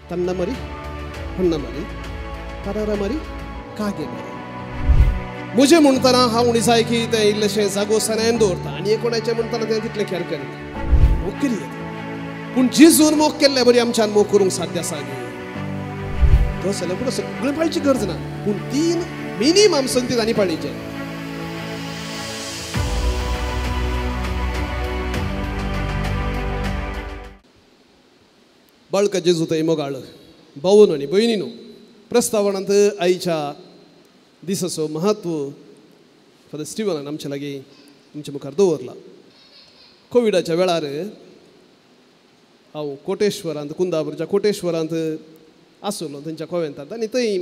ತನ್ನ ಮರಿ, ಹೊನ್ನ ಮರಿ, ಪರರ ಮರಿ, कागे मरी. म्हजें म्हणटना हांव उणी की तें इल्लेशें जागो सनायन दवरता आनी कोणाचें म्हणटना तें तितलें खेर करिना, मोग करी येता. पूण जेजून मोग केल्ले बरी आमच्यान मोग करूंक साध्य आसा गे. तो जाल्यार पूण सगळें पाळची गरज ना, पूण 3 मिनिमम संगतीत आनी पाळीचें. बाळका जेजू थंय मोगाळ भावन आनी भयणीनो, प्रस्तावनांत आईच्या दिसाचो महत्व फादर स्टिवनान आमच्या लागीं आमच्या मुखार दवरला. कोविडाच्या वेळार हांव कोटेश्वरांत, कुंदापूरच्या कोटेश्वरांत आसलो थंयच्या कोवेंतांत, आनी थंय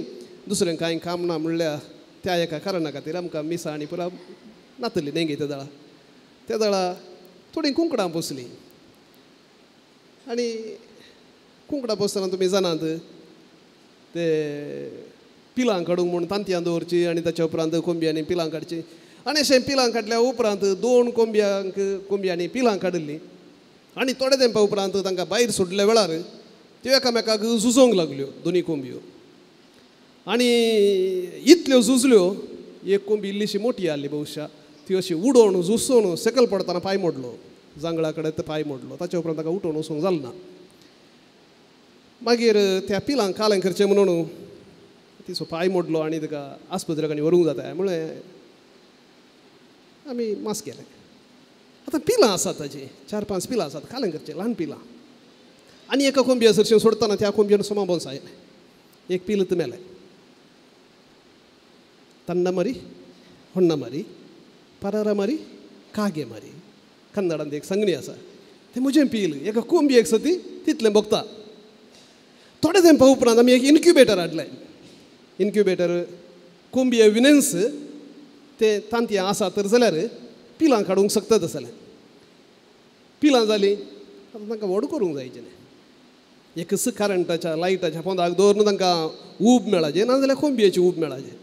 दुसरें कांय काम ना म्हणल्यार त्या एका कारणा खातीर आमकां मिसां आनी पुरा नातली न्ही गे. त्या दळा त्या दळा थोडीं कुंकडां पोसलीं आनी कुंकडां पोसतना तुमी जाणात ते पिलां काडूंक म्हूण तांतयां दवरची आनी ताच्या उपरांत कोंबयांनी पिलां काडची. आनी अशें पिलां काडल्या उपरांत 2 कोंबयांक कोंबयांनी पिलां काडिल्लीं आनी थोडे तेंपा उपरांत तांकां भायर सोडल्या वेळार त्यो एकामेकाक झुजोंक लागल्यो दोनी कोंबयो. आनी इतल्यो झुजल्यो, एक कोंबी इल्लीशी मोटी आहली बहुशा, ती अशी उडोवन झुजोवन सकयल पडटना पांय मोडलो, जांगळा कडेन पांय मोडलो. ताच्या उपरांत ताका उठोवन वचूंक जालें ना. मागीर त्या पिलांक कालें करचें म्हणून तिचो पांय मोडलो आनी ताका आस्पत्रेक आनी व्हरूंक जाता म्हळें आमी मास केलें. आतां पिलां आसात ताचीं, 4-5 पिलां आसात, कालें करचें ल्हान पिलां. आनी एका कोंबये सरशीं सोडटना त्या कोंबयेन सोमा बोन्स आयलें, एक पील मेलें. तन्न मरी, होण्ण मरी, परर मरी, कागे मरी, कन्नडांत एक संगणी आसा. तें म्हजें पील एका कोंबयेक सती तितलें भोगता. थोडे तेंपा उपरांत आमी एक इन्क्युबेटर हाडलें. इन्क्युबेटर कोंबये विनन्स तें तांतयां आसा तर जाल्यार पिलां काडूंक शकता तसलें. पिलां जालीं आतां तांकां व्हड करूंक जायचें न्ही, एकच करंटाच्या लायटाच्या पोंदाक दवरून तांकां ऊब मेळाचें, नाजाल्यार कोंबयेची ऊब मेळाचें.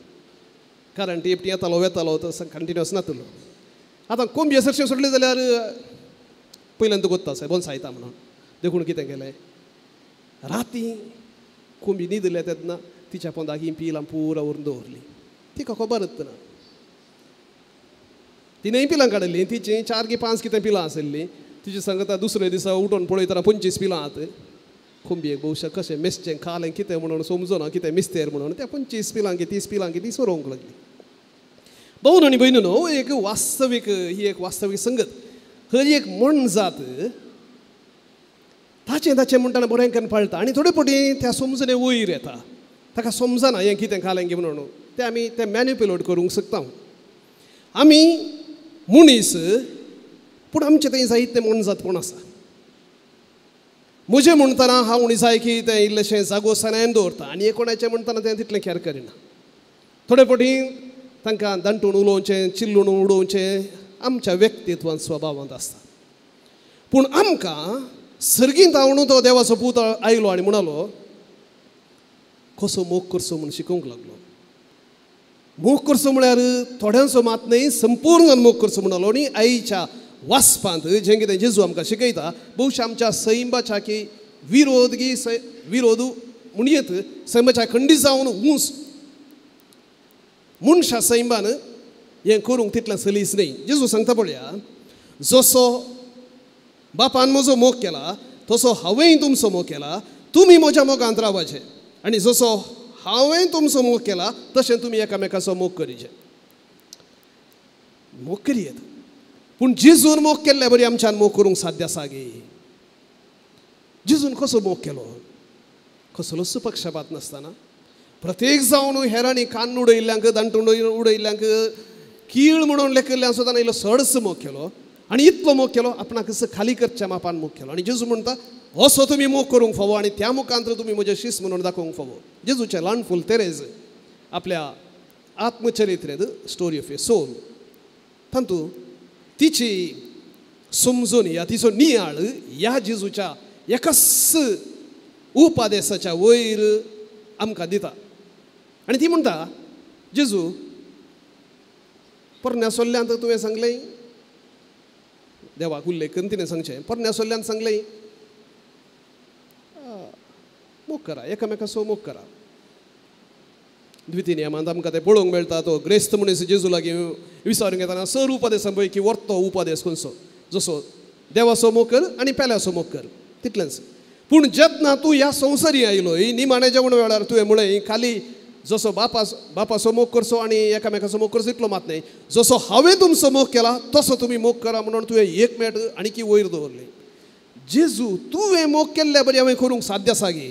करंट एकटी येतालो वेतालो तो कंटिन्युअस नातलो. आतां कोंबये सरशीं सोडली जाल्यार पयल्यान तुका गोत्ता सायब बोन्सायता म्हणून. देखून कितें केलें, राती कोंबी न्हिदल्या तेन्ना तिच्या पोंदाक ही पिलां पुरा व्हरून दवरली. तिका खबरच ना. तिणेंय पिलां काडिल्लीं, तिचीं 4 की 5 कितें पिलां आशिल्लीं. तिची सांगता दुसऱ्या दिसा उठून पळयतना 25 पिलां आत. कोंबयेक बहुशा कशें मेसचें खालें कितें म्हणून समजना कितें मिस्तेर म्हणून त्या 25 पिलांक 30 पिलांक ती सोरोवंक लागली. भावन आनी भयणीनो, एक वास्तवीक ही एक वास्तवीक संगत. हर एक मोनजात ताचें ताचें म्हणटना बरें करून पाळटा आनी थोडे फावटी त्या समजणे वयर येता, ताका समजना हें कितें खालें की म्हणून तें आमी तें मॅन्युपुलेट करूंक शकता. आमी मनीस, पूण आमचें थंय जायतें मोनजात कोण आसा. म्हजें म्हणटना हांव उणी जाय की तें इल्लेशें जागो सनायन दवरता आनी कोणाचें म्हणटना तें तितलें खेर करिना. थोडे फावटी तांकां दांटून उलोवचें, चिल्लून उडोवचें आमच्या व्यक्तित्वांत स्वभावांत आसता. पूण आमकां सर्गींत आवणू तो देवाचो पूत आयलो आनी म्हणालो कसो मोग करचो म्हूण शिकोवंक लागलो. मोग करचो म्हळ्यार थोड्यांचो मात न्हय, संपूर्ण मोग करचो म्हणालो. आनी आईच्या वाचपांत जें कितें जेजू आमकां शिकयता, बहुशा आमच्या सैमाच्या की विरोध की विरोध म्हणयेत, सैमाच्या खंडी जावन ऊंच मनशा सैमान हें करूंक तितलें सलीस न्हय. जेजू सांगता पळया, जसो बापान म्हजो मोग केला तसो हांवेंय तुमचो मोग केला, तुमी म्हज्या मोगांत रावपाचें आनी जसो हांवें तुमचो मोग केला तशें तुमी एकामेकाचो मोग करीचे. मोग करयेत, पूण जेजून मोग केल्ले बरी आमच्यान मोग करूंक साध्य आसा गे. जेजून कसो मोग केलो, कसलोच पक्षपात नासतना प्रत्येक जावन हेरांनी कान उडयल्ल्यांक, दांटून उडयल्ल्यांक, कीळ म्हणून लेखिल्ल्यांक सुद्दां इल्लो सडस मोग केलो आनी इतलो मोग केलो आपणाक खाली करच्या मापान मोग केलो. आनी जेजू म्हणटा असो तुमी मोग करूंक फावो आनी त्या मुखांत तुमी म्हजें शिस्त म्हणून दाखोवंक फावो. जेजूचें ल्हान फूल तेरेज आपल्या आत्मचरित्रेंत स्टोरी ऑफ ए सोल तातूंत तिची समजून या तिचो नियाळ ह्या जेजूच्या एकाच उपादेसाच्या वयर आमकां दिता. आनी ती म्हणटा, जेजू पोरण्या सोल्ल्यांत तुवें सांगलें, देवाक उल्लेख करून तिणें सांगचें, पोरण्या सोल्ल्यांत सांगलें मोग करा, एकामेकाचो मोग करा. द्वितीय नियमांत आमकां तें पळोवंक मेळटा. तो ग्रेस्त मनीस जेजू लागीं विचारून घेतना सर उपदेसान पळय की वर्तो उपदेस खंयचो, जसो देवाचो मोग कर आनी पेल्याचो मोग कर, तितलेंच. पूण जेन्ना तूं ह्या संवसारी आयलो निमाणें जेवण वेळार तुवें म्हळें खाली जसो बापाचो मोग करचो आनी एकामेकाचो मोग करचो इतलो मात न्हय, जसो हांवें तुमचो मोग केला तसो तुमी मोग करा म्हणून तुवें एक मेट आनी वयर दवरली. जेजू तुवें मोग केल्ल्या बरी हांवें करूंक साध्य आसा गे?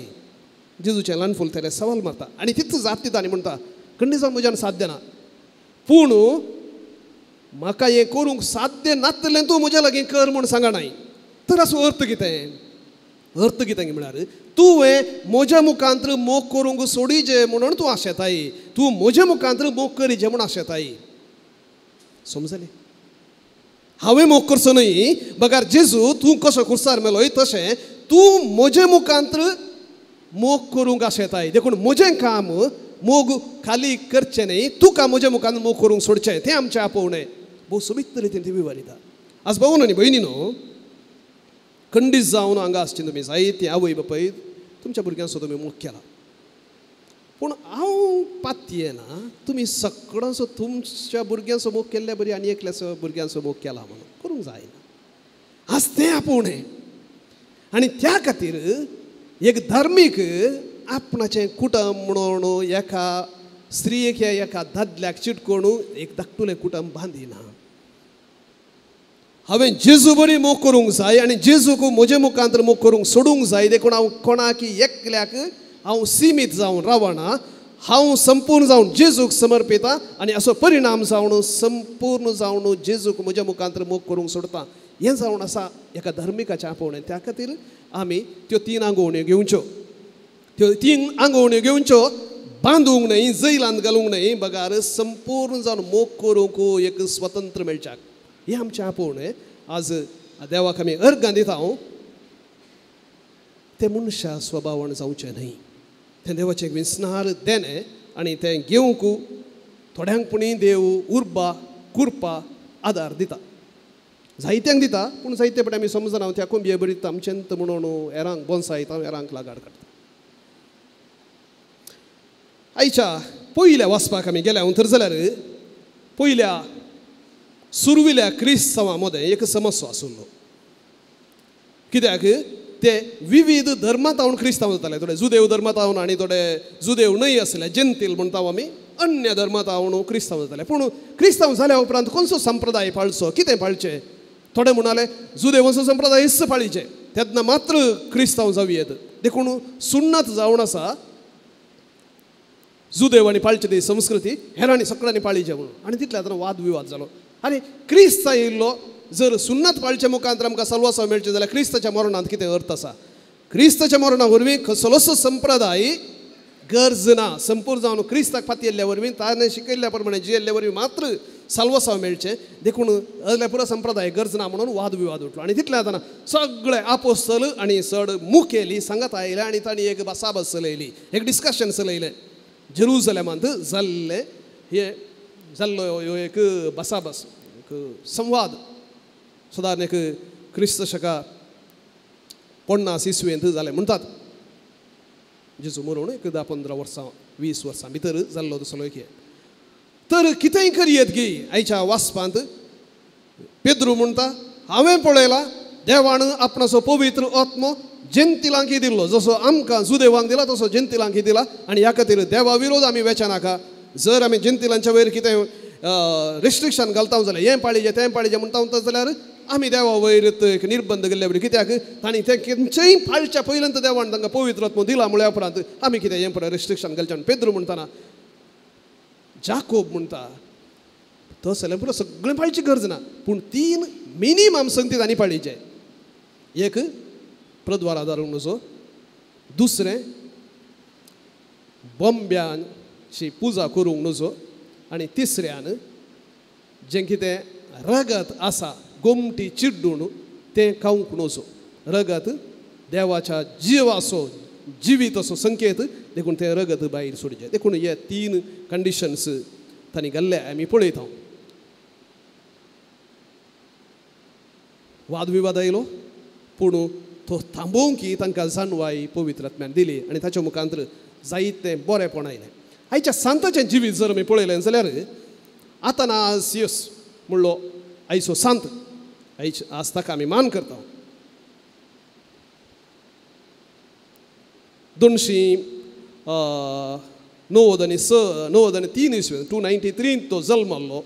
जेजूचें ल्हान फूल तेरे सवाल मारता आनी तितलो जाप दिता आनी म्हणटा खंडीत जावन म्हज्यान साध्य ना, पूण म्हाका हें करूंक साध्य नातलें तूं म्हज्या लागीं कर म्हूण सांगा नाय. तर असो अर्थ कितें? अर्थ कितें म्हळ्यार तुवें म्हज्या मुखांत मोग करूंक सोडीजे म्हणून तूं आशेताय, तूं म्हज्या मुखांत मोग करीजे म्हूण आशेताय. समजलें? हांवें मोग करचो न्हय बगार जेजू तूं कसो खुर्सार मेलोय तशें तूं म्हज्या मुखांत मोग करूंक आशेताय, देखून म्हजें काम मोग खाली करचें न्हय, तुका म्हज्या मुखान मोग करूंक सोडचें, तें आमचें आपोवणें. भोव सोबीत रितीन ती विवरिता. आज भाव आनी भयणी न्हू, खंडीत जावन हांगा आसची तुमी जायतीं आवय बापाय तुमच्या भुरग्यांचो तुमी मोग केला, पूण हांव पातयेना तुमी सगळ्यांचो तुमच्या भुरग्यांचो मोग केल्ल्या बरी आनी एकल्याचो भुरग्यांचो मोग केला म्हणून करूंक जायना. आज तें आपोवणें. आनी त्या खातीर एक धार्मीक आपणाचें कुटुंब म्हणून एका स्त्रियेक एका दादल्याक चिटकोण एक धाकटुलें कुटुंब बांदिना. हांवें जेजू बरी मोग करूंक जाय आनी जेजूक म्हज्या मुखांत मोग करूंक सोडूंक जाय, देखून हांव कोणाक एकल्याक हांव सिमीत जावन रावना, हांव संपूर्ण जावन जेजूक समर्पिता आनी असो परिणाम जावन संपूर्ण जावन जेजूक म्हज्या मुखांत मोग करूंक सोडता. हें जावन आसा एका धार्मिकाचें आपोवणें. त्या खातीर आमी त्यो तीन आंगोवण्यो घेवच्यो, त्यो तीन आंगोवण्यो घेवच्यो, बांदूंक न्हय, जैलांत घालूंक न्हय, बगार संपूर्ण जावन मोग करूंक एक स्वतंत्र मेळच्याक. हें आमचें आपोवणें. आज देवाक आमी अर्गां दिता हांव, तें मनशा स्वभावान जावचें न्हय, तें देवाचें विस्नार देणें आनी तें घेवंक थोड्यांक पुणी देव उर्बा कुरपा आदार दिता, जायत्यांक दिता, पूण जायते पटे आमी समजना त्या कोंबये बरी आमचेंत म्हणून हेरांक बोन्सायता, हेरांक लागाड काडटा. आयच्या पयल्या वाचपाक आमी गेल्या तर जाल्यार पयल्या सुरविल्या क्रिस्तांवां मदें एक समस्या आशिल्लो. कित्याक ते विविध धर्मांत हांव क्रिस्तांव जाताले, थोडे जुदेव धर्मांत हांव आनी थोडे जुदेव न्हय आसले, जेंतील म्हणटा आमी, अन्य धर्मांत हांव क्रिस्तांव जाताले. पूण क्रिस्तांव जाल्या उपरांत खंयचो संप्रदाय पाळचो, कितें पाळचें? थोडे म्हणाले जुदेवांचो संप्रदायच पाळीचे, तेन्ना मात्र क्रिस्तांव जावं येत. देखून सुन्नत जावन आसा जुदेव आनी पाळची ती संस्कृती हेरांनी सगळ्यांनी पाळीचे म्हणून, आनी तितले आतां वाद विवाद जालो. आनी क्रिस्त आयिल्लो जर सुन्नत पाळच्या मुखांत आमकां सलवासां मेळचें जाल्यार क्रिस्ताच्या मरणांत कितें अर्थ आसा? क्रिस्ताच्या मरणा वरवीं कसलोसो संप्रदाय गरज ना, संपूर्ण जावन क्रिस्ताक फातयल्ल्या वरवीं ताणें शिकयल्ल्या प्रमाणे जियेल्ल्या वरवीं मात्र साल्वासांव मेळचें. देखून असल्या पुरो संप्रदाय गरज ना म्हणून वाद विवाद उठलो. आनी तितलें आतां सगळे आपोस्तल आनी चड मुखेली सांगात आयले आनी तांणी एक भासाभास चलयली, एक डिस्कशन चलयलें. जेरुजलेमांत जाल्लें हें जाल्लो ह्यो एक भासाभास, एक संवाद सुदारण एक क्रिस्त शका 50 इसवेंत जालें म्हणटात. जेजू मरून एक 10-15 वर्सां 20 वर्सां भितर जाल्लो तसलो एक. तर कितेंय करयेत गी आयच्या वाचपांत पेद्रू म्हणटा हांवें पळयला देवान आपणाचो पवित्र आत्मो जेंतिलांकी दिल्लो, जसो आमकां जुदेवांक दिला तसो जेंतिलांकी दिला, आनी ह्या खातीर देवा विरोध आमी वेचे नाका. जर आमी जेंतिलांच्या वयर कितें रिस्ट्रिक्शन घालता जाल्यार हें पाळीचें तें पाळीचें म्हणटा जाल्यार आमी देवा वयर एक निर्बंध गेल्ले वरी. कित्याक तांणी तें खंयचेय पाळच्या पयल्यान देवान तांकां पवित्र आत्मो दिला म्हळ्या उपरांत आमी कितें हें पळय रिस्ट्रिक्शन घालचें. पेद्रू म्हणटाना जाकोब म्हणटा तसो जाल्यार पुरो सगळें पाळची गरज ना, पूण 3 मिनिमम संगती तांणी पाळीचें. एक प्रद्वार आदारूंक नजो, दुसरें बॉम्ब्यांची पुजा करूंक नजो, आनी तिसऱ्यान जें कितें रगत आसा गोमटी चिड्डून तें खावंक नजो. रगत देवाच्या जिवाचो जिवीत असो संकेत, देखून तें रगत भायर सोडचें. देखून हे 3 कंडिशन्स तांणी घाल्ले आमी पळयता. वादविवाद आयलो, पूण तो थांबोवंक तांकां जाणवाय पवित्र आत्म्यान दिली आनी ताच्या मुखांत जायतें बरेंपण आयलें. आयच्या सांताचें जिवीत जर आमी पळयलें जाल्यार आतानासियस म्हणलो आयचो सांत, आयच आज ताका आमी मान करता. 293 इसवी 293 तो जल्मल्लो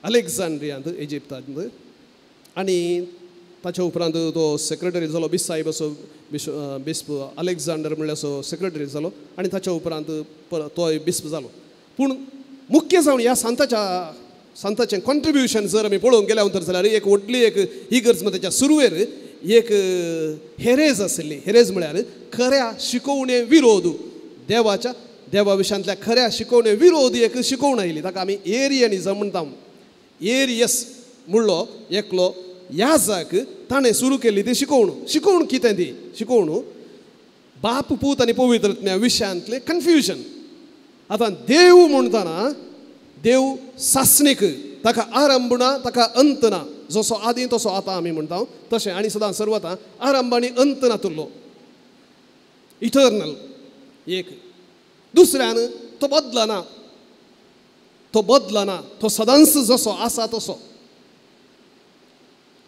अलेक्झांड्रियांत इजिप्तांत. आनी ताच्या उपरांत तो सेक्रेटरी जालो, बिस्साहेब असो बिस्प अलेक्झांडर म्हणल्यार असो सेक्रेटरी जालो आनी ताच्या उपरांत तोय बिस्प जालो. पूण मुख्य जावन ह्या सांताच्या सांताचें कॉन्ट्रिब्युशन जर आमी पळोवंक गेल्या तर जाल्यार एक व्हडली एक इगर्ज ताच्या सुरवेर एक हेरेज आशिल्ली. हेरेज म्हळ्यार खऱ्या शिकोवणे विरोध, देवाच्या देवा विशयांतल्या खऱ्या शिकोवणे विरोध एक शिकोवण आयली, ताका आमी एरियनिजम म्हणटा. एरियस म्हणलो एकलो याजक, ताणें सुरू केली ती शिकोवण. शिकोवण कितें ती शिकोवण? बाप पूत आनी पवित्र आत्म्या विशयांतलें कन्फ्युजन. आतां देव म्हणटना देव सासणीक, ताका आरंभ ना ताका अंत ना, जसो आदी तसो आतां आमी म्हणटा तशें, आनी सदां सर्वता आरंभ आनी अंत नातुल्लो, इटर्नल एक. दुसऱ्यान तो बदलना, तो बदलना, तो सदांच जसो आसा तसो,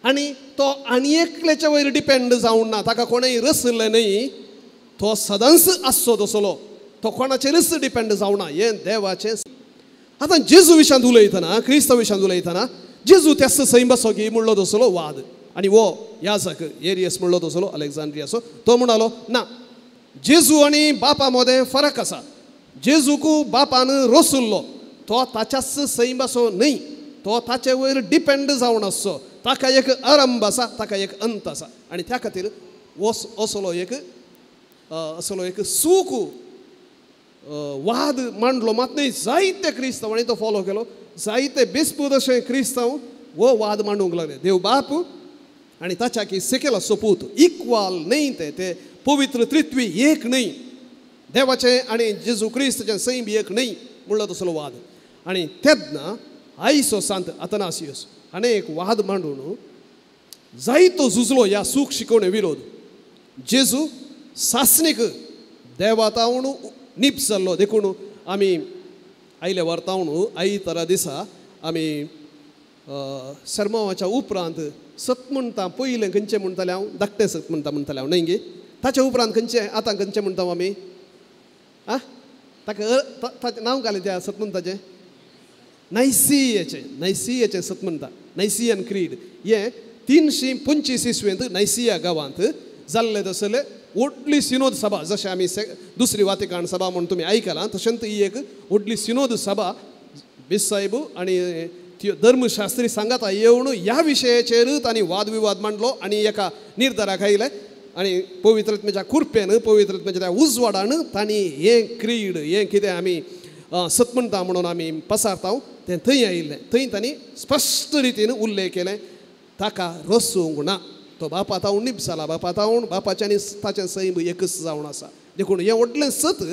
आनी तो आनी एकल्याच्या वयर डिपेंड जावन ना, ताका कोणेय रसलें न्हय, तो सदांच आसचो तसलो, तो कोणाचेरच डिपेंड जावना. हें देवाचें. आतां जेजू विशयांत उलयतना, क्रिस्तांव विशयांत उलयतना जेजू त्याच सैंबाचो की म्हणलो तसलो वाद. आनी हो याजक एरियस म्हणलो तसलो अलेक्झांड्रियाचो, तो म्हणालो ना, जेजू आनी बापा मदें फरक आसा. जेजूक बापान रसुल्लो, तो ताच्याच सैंबाचो न्हय, तो ताचे वयर डिपेंड जावन आसचो, ताका एक आरंभ आसा ताका एक अंत आसा. आनी त्या खातीर असलो एक असलो एक सूख वाद मांडलो मात न्हय, जायते क्रिस्तांवांनी तो फॉलो केलो, जायते बिस्पूत अशें क्रिस्तांव हो वाद मांडूंक लागले. देव बाप आनी ताच्या की सेकेला सोपूत इक्वाल न्हय, ते ते पवित्र त्रित्वी एक न्हय, देवाचें आनी जेजू क्रिस्ताचें सैम एक न्हय म्हणलो तसलो वाद. आनी तेन्ना आयचो सांत आतानासियस हाणें एक वाद मांडून जायतो झुजलो ह्या सूख शिकोवणे विरोध. जेजू सासणीक देवा तावन निप जाल्लो, देखून आमी आयल्या वर्तावन आयतारा दिसा आमी सर्मावाच्या उपरांत सत म्हणटा पयलें खंयचें म्हणटालें हांव, धाकटें सत म्हणटा म्हणटालें हांव न्हय गे, ताच्या उपरांत खंयचें आतां खंयचें म्हणटा आमी आं, ताका ताचें नांव घालें त्या सत म्हणटाचें नायसियाचें, नायसियाचें सत म्हणटा, नायसियन क्रीड. हें 325 इसवेंत नायसिया गांवांत जाल्लें तसलें व्हडली सिनोद सभा, जशें आमी दुसरी वातिकान सभा म्हूण तुमी आयकलां तशेंच ही एक व्हडली सिनोद सभा बिस्साहेब आनी धर्मशास्त्री सांगाता येवन ह्या विशयाचेर तांणी वादविवाद मांडलो आनी एका निर्धाराक आयले आनी पवित्र आत्म्याच्या कृपेन, पवित्र आत्म्याच्या त्या उजवाडान तांणी हें क्रीड, हें कितें आमी सत म्हणटा म्हणून आमी पसारता तें थंय आयिल्लें. थंय तांणी स्पश्ट रितीन उल्लेख केलें ताका रसूंक ना, तो बापा तावन निप जाला, बापा तावन बापाचें आनी ताचें सैम एकच जावन आसा. देखून हें व्हडलें सत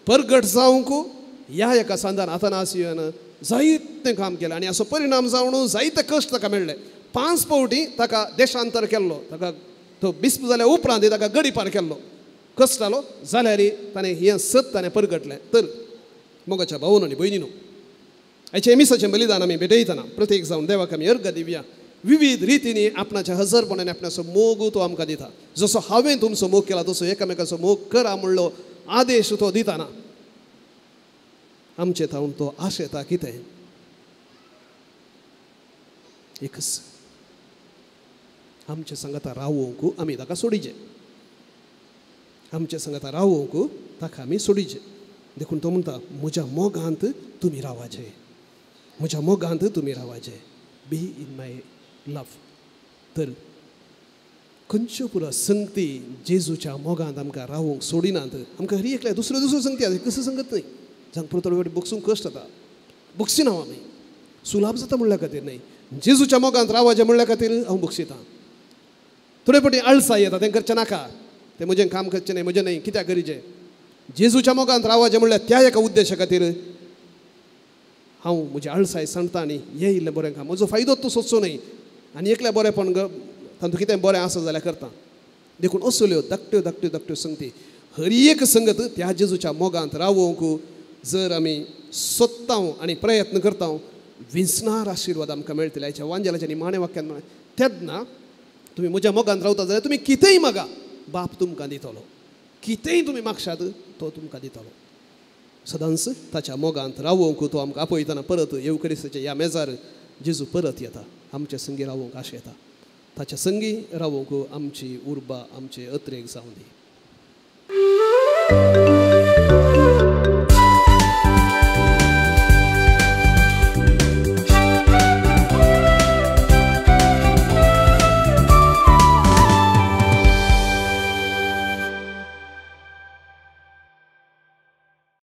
परगट जावंक ह्या एका सांदान आतानासियान जायतें काम केलें आनी हाचो परिणाम जावन जायते कश्ट ताका मेळ्ळे. 5 फावटी ताका देशांतर केल्लो, ताका तो बिस्प जाल्या उपरांत ताका गडीपार केल्लो, कश्ट जालो जाल्यार ताणें हें सत ताणें परगटलें. तर मोगाच्या भावन आनी भयणीनो, आयचें मिसाचें बलिदान आमी भेटयतना प्रत्येक जावन देवाक आमी अर्घ दिवया. विविध रितींनी आपणाच्या हजरपणान आपणाचो मोग तो आमकां दिता. जसो हांवें तुमचो मोग केला तसो एकामेकाचो मोग करा म्हणलो आदेश तो दिताना आमचे थावन तो आशेता कितें एकच आमचे सांगाता रावोवंक आमी ताका सोडीचे, आमचे सांगाता रावोवंक ताका आमी सोडीचे. देखून तो म्हणटा म्हज्या मोगांत तुमी रावाचे, म्हज्या मोगांत तुमी रावाचे, बी इन my love. तर खंयच्यो पुरो संगती जेजूच्या मोगांत आमकां रावोवंक सोडिनात. आमकां हरी एकल्या दुसऱ्यो दुसऱ्यो संगती आसा, कसो संगत न्हय, जांकां पुरो थोडे फावटी बगसूंक कश्ट जाता, बगसिना हांव, आमी सुलाभ जाता म्हणल्या खातीर न्हय, जेजूच्या मोगांत रावाचें म्हणल्या खातीर हांव बगसितां. थोडे फावटी आळसाय येता, तें करचें नाका, तें म्हजें काम करचें न्हय, म्हजें न्हय, कित्याक गरजें. जेजूच्या मोगांत रावाचें म्हणल्यार त्या एका उद्देशा खातीर हांव म्हजी आळसाय सांगता आनी हें इल्लें बरें काम, म्हजो फायदो तो सोदचो न्हय आनी एकल्या बरेंपण तातूंत कितें बरें आसा जाल्यार करता. देखून असल्यो धाकट्यो धाकट्यो धाकट्यो संगती हर एक संगत त्या जेजूच्या मोगांत रावोवंक जर आमी सोदता आनी प्रयत्न करता विंचणार आशिर्वाद आमकां मेळटले. आयच्या वांजेलाच्या निमाण्या वाक्यान म्हळें तेन्ना तुमी म्हज्या मोगांत रावता जाल्यार तुमी कितेंय मागा बाप तुमकां दितलो, कितेंय तुमी मागशात तो तुमकां दितलो. सदांच ताच्या मोगांत रावोवंक तो आमकां आपयतना परत येवकरिस्ताच्या ह्या मेजार जेजू परत येता, आमच्या संगी रावोवंक आशा येता. ताच्या संगी रावोवंक आमची उर्बा आमचे अत्रेक जावं दी.